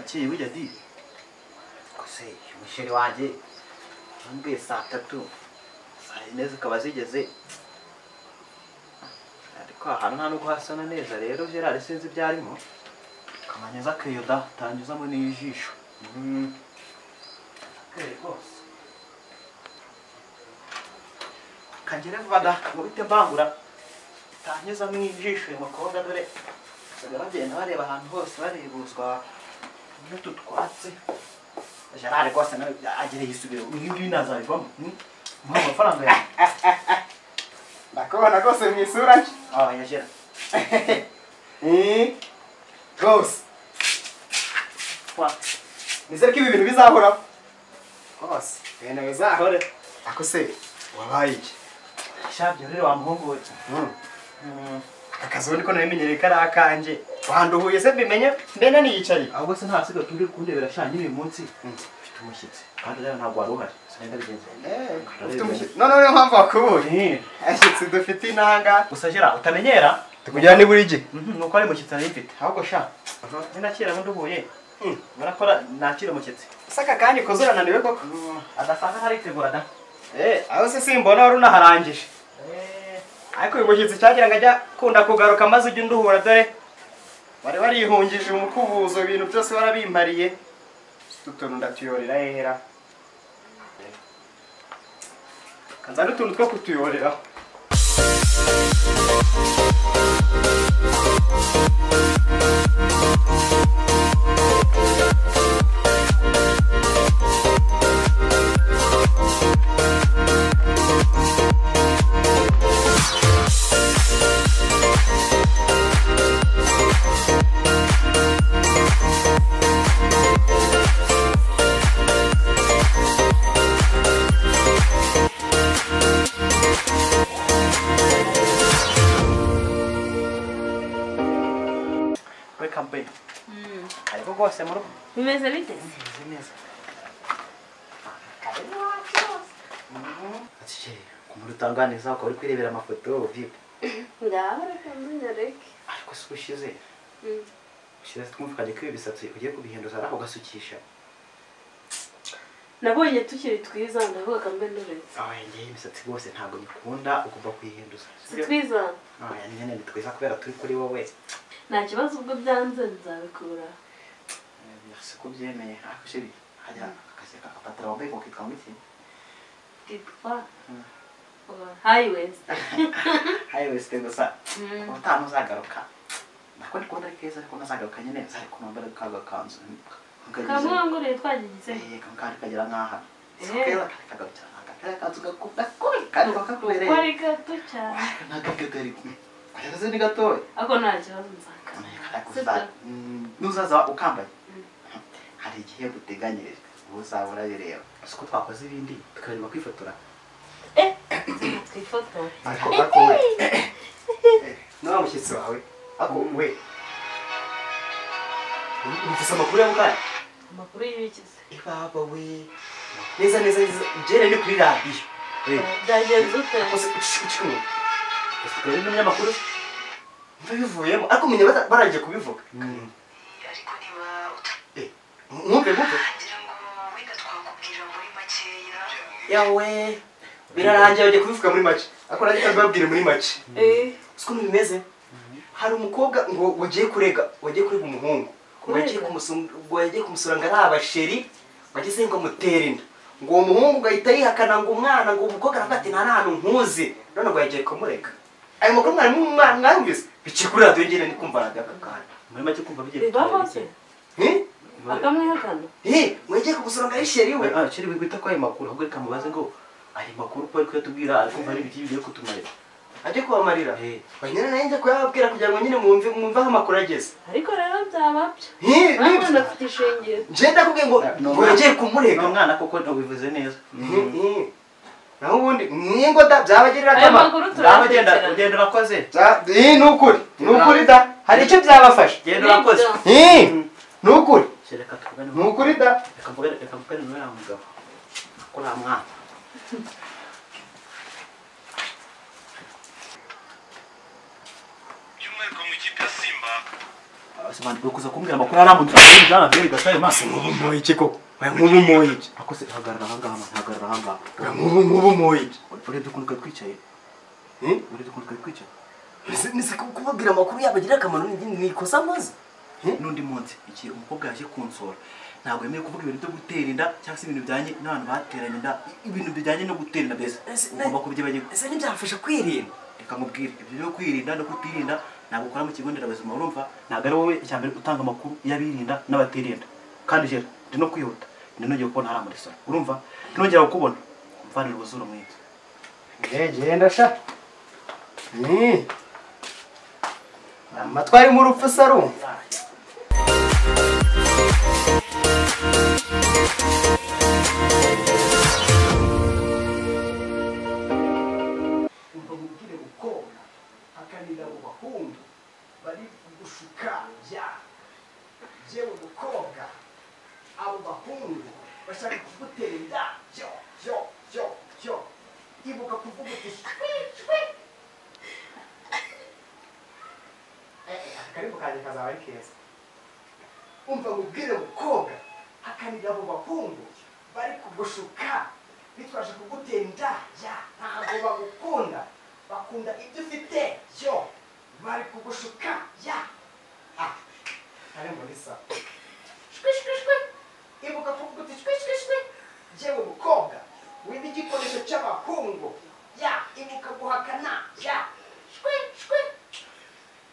Burakeye burya di. Kose umusheri wanjye ambwiye saa 3 saa 4 zikaba zigeze. Ariko ahantu nta nubwo hasana neza rero Gerard sinzi ibyarimo. Kamanyeza keyo da tanyuzamo n'ijisho. Keye rwose. Kangere vuba da ngo bite mbangura. Tanyuzamo ijisho uyu mukobwa dore. Bagenda bareba ahantu hose barebuzwa n'utu twatsi. Gerard rwose nawe agere yisubire ibi ngibi nazabivamo. Muha amafaranga yawe. Ndakubona rwose mu isura nshya. Ah ya Gerard. Rwose. Nizere ko ibi bintu bizahoraho. Rwose ibintu bizahore. Ako se wabaye iki? Shabyo rero wa muhungu we. Akazi niko namenyereye kari akanje. Wanduhuye se mbimenye mbe naniyicaye. Ahubwo se nta siga turi kundebera sha nyine uyu munsi. Mfite umushyitsi kandi rero ntabwo wari uhari. Sinenda bigenze. Ufite umushyitsi. None niyo mpamvu wakubuye. Ashyitsi dufite inanga. Gusa Gerard utamenyera tukugira ni buri gihe. Nuko ari umushyitsi nari mfite. Ahubwo sha ninakira nduhuye. Barakora nakira umushyitsi. Saka kandi kozorananiwe koko. Adasanga ntaritegura da. Aho se simbona wari unaharangije. Ariko uyu mushyitsi cyagira ngo ajya kunda kugaruka maze ujye unduhura dore wari warihungije umukubuzo ibintu byose warabimpariye. Utuntu ndatuyorera hera. Kanzana utuntu two kutuyorera. Welcome babe. Ariko rwose mu rugo bimeze bite? Bimeze neza. Ati kumuri utanganiza ukaba uri kwirebera amafoto vipi? Ngaho reka mbinyereke. Ariko se ushize? Ushize twumvikanye ko ibi bisatsi ugiye kubihinduza ariko ugasukisha. Nabonye tukiri twiza ndavuga kambe nduretse. Ah ngiye imisatsi rwose ntabwo nyikunda ugomba kuyihinduza. Si twiza? Ah nyine ni twiza kubera turi kuri wowe. Nta kibazo ubwo byanze nzabikura. Merci ko byemeye. Ariko chérie hajya akaseka akapatara wambaye ko kitwa ngiki? Kitwa high waist. High waist gusa. Ubutaha ntuzagaruka. Nako ndi kubona ari keza ariko ntazagaruka nyine ariko nambara kaga kanzu. Kamwe nguriye twagize. Kandi kagera nkaha. Kera kagarukira nkaha. Kanzu gakunda kuri kandi bakakubereye. Kuri gato cyane. Nagagagari. Kageze ni gatoya. Ako nta kibazo nzaka. Nuzaza ukambaye. Hari igihe buteganyirijwe. Uzabura bireba. Siko twakoze ibindi tukareba kwifotora. Twifotora. Ariko we. No mushyitsi wawe. Ako we. Ufise amakuru ya mukanya? Amakuru y'ibikize. Ibaba we. Neza neza njere ni kuri radio. Byagenze ute? Kose ucikwe. Ese n'umunyamakuru mva bivuyemo ariko menya barangiye kubivuga. Ariko niba mwumve mwumve. Ngira ngo wenda twakubwira muri makeya. Yawe birarangiye bagiye kubivuga muri make. Ariko nanjye mbabwire muri make. Siko bimeze. Hari umukobwa ngo wagiye kurega, wagiye kurega umuhungu. Ngo yagiye kumusura ngo ari abasheri, wagize ngo amutere inda. Ngo uwo muhungu gahita yihakana ngo umwana ngo umukobwa aravuga ati nta hantu nkuzi. None ngo yagiye kumurega. Ayo makuru mwari mwumvise biciye kuri radio njye ni kumva radio aka kanya. Muri make kumva bigiye. Akamwihakana. Ngo yagiye kumusura ngo ari sheri we. Ah sheri we gwita ko ayo makuru ahubwo reka mubaze ngo ayo makuru ko ari kuyatubwira ari kumva ari ibiki bigiye kutumarira. Ajye kubamarira. Nyine nayo njya kuyababwira kugira ngo nyine mwumve mwumve aho amakuru ageze. Ariko rero byaba byo. Mwana afite ishingiro. Nje ndakubwiye ngo ngo yagiye kumurega. No mwana koko ntubivuze neza. Naho ubundi ningo da byabagirira akamaro. Ngaho genda ugenda urakoze. Ni ukuri. Ni ukuri da. Hari icyo byabafasha. Genda urakoze. Ni ukuri. Reka tuvugane. Ni ukuri da. Reka mvugane n'uriya mugabo. Ko nta mwana. By'umwihariko mu ikipe ya Simba Asemana ukuza kumbwira amakuru aramutse ari byana gasaye maso. Nk'ubu moye iki koko? Oya nk'ubu moye iki? Ako se hagarara ahangaha man, hagarara ahangaha. Oya nk'ubu moye iki? Urebye ukuntu twari twicaye. Urebye ukuntu twari twicaye. Nise kubabwira amakuru yabagira akamaro ni ikosa maze. N'undi munsi iki umukobwa yaje kunsora ntabwo yemeye kuvuga ibintu byo gutera inda cyangwa se ibintu bijyanye n'abantu bateranye inda, ibintu bijyanye no gutera inda mbese ugomba kubyibagirwa. Ese ntibyafasha kwirinda? Reka nkubwire ibyo byo kwirinda no kutirinda ntabwo ukora mu kigo nderabuzima, urumva? Ntabwo ari wowe icya mbere utanga amakuru y'abirinda n'abatirinda. Kandi jera ndi no kwihuta, ndi nongeye kubona hariya muri salo, urumva? Nongera kukubona mvanira ubuzuru mwiza. Genda sha. Amatwi ari mu rupfu sarumva. Umva mubwire mukobwa hakanira abo bahungu bari kugushuka ya yewe mukobwa, abo bahungu bashaka kugutera inda yo yo yo yo, ibuka kuvuga uti shwi shwi. Akaribu kanjye kazaba ari keza. Umva mubwire mukobwa hakanira abo bahungu bari kugushuka bitwaje kugutera inda ya, ntabwo bagukunda, bakunda ibyo ufite yo, bari kugushuka ya. Ari muri sa shwi shwi shwi, ibuka kuvuga uti shwi shwi shwi, yewe mukobwa wiba igikoresho cy'abahungu ya, ibuka guhakana ya, shwi shwi.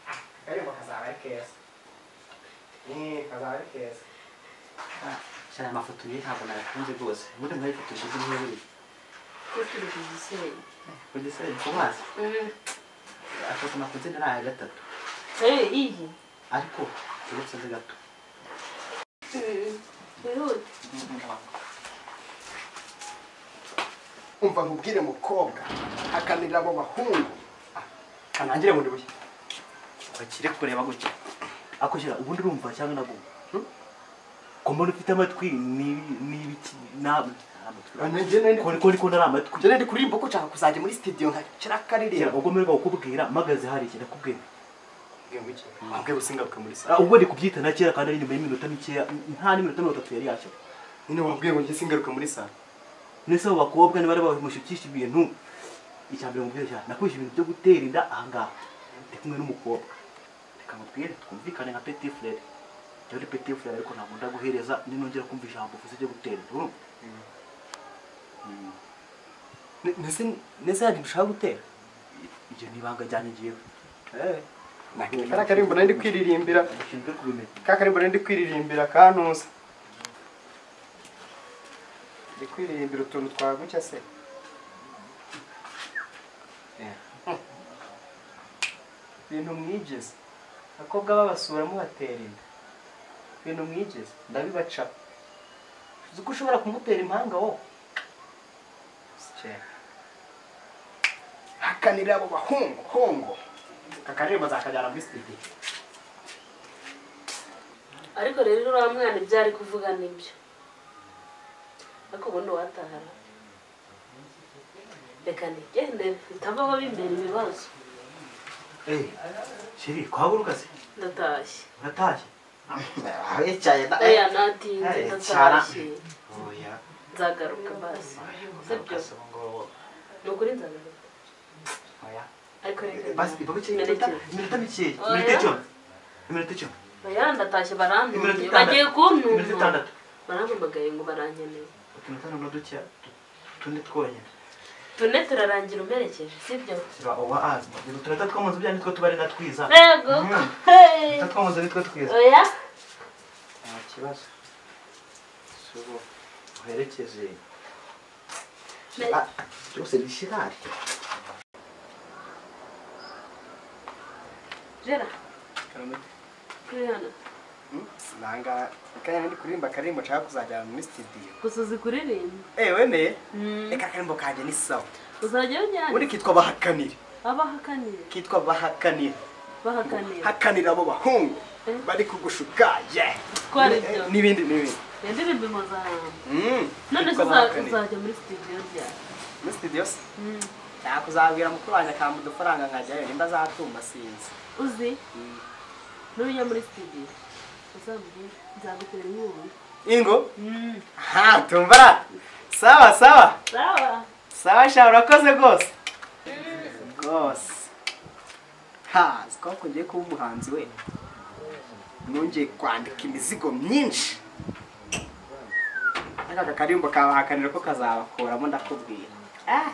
Akaribu kazaba ari keza. Kazaba ari keza. Cyane amafoto ye ntabwo nayakunze rwose. Ubundi mwayifotoje zimwe buri. Ko turi ku Gisenyi. Ku Gisenyi ku mazi? Afoto nakunze ni aya gatatu. Iyi. Ariko uretse nzi gato. Wihute. Umva nkubwire mukobwa hakanira abo bahungu. Kanangire bundi bushya. Bakire kureba gutya. Akoshyira ubundi urumva cyangwa naguma. Ko mbona ufite amatwi ni ibiki ntabwo ko nari amatwi. Njye ndi kuririmba ko nshaka kuzajya muri studio nkakira karirimba. Ubwo mperwa kukubwira mpagaze hari iki ndakubwira. Wambwiye gusingaruka muri salo. Ubwo ndi kubyita na kera kandi ari nyuma y'iminota mikeya, nta n'iminota 30 yari yashyira. Nyine wambwiye ngo njye singaruka muri salo. Nese abo bakobwa niba bamushukisha ibintu, icya mbere mubwire cyane nakwisha ibintu byo gutera inda ahangaha. Ndi kumwe n'umukobwa. Reka mubwire twumvikane nka petit frère. Jya petit frère ariko ntabwo ndaguhereza ninongera kumva ijambo uvuze ryo gutera inda, urumva? Nese hari ushaka gutera? Ibyo ni ibanga ryanjye njyewe. Kariya karimbo nari ndi kwiririmbira. Ushinzwe kubimenya. Kariya karimbo nari ndi kwiririmbira kantuza. Ndi kwiririmbira utuntu twa gutya se. Ibintu mwigeze. Abakobwa babasura mubatera inda. Ibintu mwigeze ndabibaca. Uzi ko ushobora kumutera impanga wowe? Hakanira abo bahungu hongo. Kakaririmbo zakajyana muri studio. Ariko rero uriya mwana ibyo ari kuvuga nibyo. Ariko ubundi watahara. Reka nigende bitavaho bimbera ibibazo. Shiri, kwahaguruka se? Ndatashye. Uratashye? Wicaye da. Oya natinze ndatashye. Oya. Nzagaruka basi. Sibyo? Ni ukuri nzagaruka. Oya. Ariko reka basi ibabuke iminota mikeya. Iminota 10. Iminota 10. Oya ndatashye barantumye. Bagiye kuntuma. Iminota 6. Barampamagaye ngo barankeneye. Utunota noneho duke tune twonyine. Tune turarangira umperekeje, sibyo? Oba azi. Utunota two mu nzu byanyu nitwo tuba ari na twiza. Yego. Utunota two mu nzu nitwo twiza. Oya. Nta kibazo. Subo uherekeze. Byose ni shirari. Jera. Kuri hano. Nanga kanya ndi kuririmba karimbo nshaka kuzajyana muri studio. Gusa uzi kuririmba? Wemeye? Reka karimbo kanjye ni sawa. Uzajya ujyana? Ubundi kitwa bahakanire. Abahakanire? Kitwa bahakanire. Bahakanire. Hakanira abo bahungu bari kugushuka ye. Twari byo. N'ibindi n'ibindi. Indirimbo impuzahambo. None se uzajya muri studio ryari? Muri studio se? Nakuzabwira mukuru wanjye akampa udufaranga nkajyayo nimba azatuma sinzi. Uzi? Nujya muri studio uzambwire, nzagutera inkunga. Ingo? Ha, tumva. Sawa sawa. Sawa. Sawa sha, urakoze rwose. Rwose. Ha, siko ngiye kuba umuhanzi we. Nongeye kwandika imizigo myinshi. Aka karirimbo kabahakanira ko kazabakuramo ndakubwira. Ah.